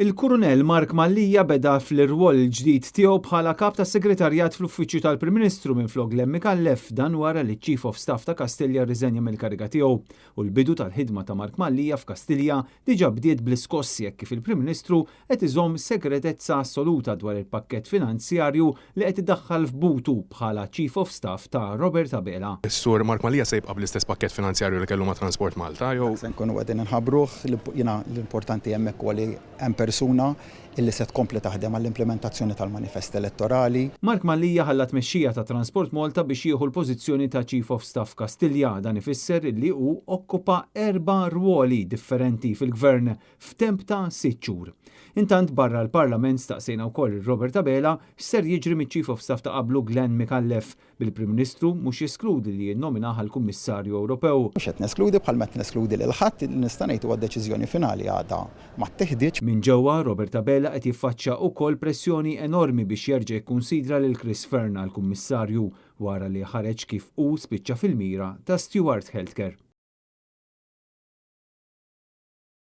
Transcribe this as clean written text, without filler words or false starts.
Il-Kurunell Mark Mallia beda fl-irwol il-ġdid tiegħu bħala kap tas-Segretarjat fl-Uffiċċju tal-Prim Ministru minflok Glenn Micallef, dan wara li ċ-Chief of Staff ta' Kastilja rriżenja mill-kariga tiegħu. U l-bidu tal-ħidma ta' Mark Mallia f'Kastilja diġà bdiet bl-iskossi hekk kif il-Prim Ministru qed iżomm segretezza assoluta dwar il-pakkett finanzjarju li qed idaħħal f'butu bħala Chief of Staff ta' Robert Abela. Is-Sur Mark Mallia se jibqa' bl-istess pakkett finanzjarju li kellu ma' Transport Malta jew? Se nkunu qegħdin inħabbruh, jiena l-importanti hemmhekk huwa li hemm persuna illi se tkompli taħdem għall-implimentazzjoni tal-manifest elettorali. Mark Mallia ħalla t-tmexxija ta' Transport Malta biex jieħu l-pożizzjoni ta' Chief of Staff f'Kastilja. Dan ifisser illi hu okkupa erba' rwoli differenti fil-Gvern f'temp ta' sitt xhur. Intant barra l-Parlament staqsejna wkoll lil Robert Abela x'ser jiġri miċ-Chief of Staff ta' qablu Glenn Micallef, bil-Prim Ministru mhux jeskludi li jinnominah għal Kummissarju Ewropew. Mhux qed neskludi bħalma qed neskludi lil ħadd, li nista' ngħid huwa d-deċiżjoni finali għadha ma ttiħditx. Minn ġewwa, Robert Abela qed jiffaċċja ukoll pressjoni enormi biex jerġa' jikkunsidra lil Chris Fearne għal Kummissarju wara li ħareġ kif hu spiċċa fil-mira ta' Steward Healthcare.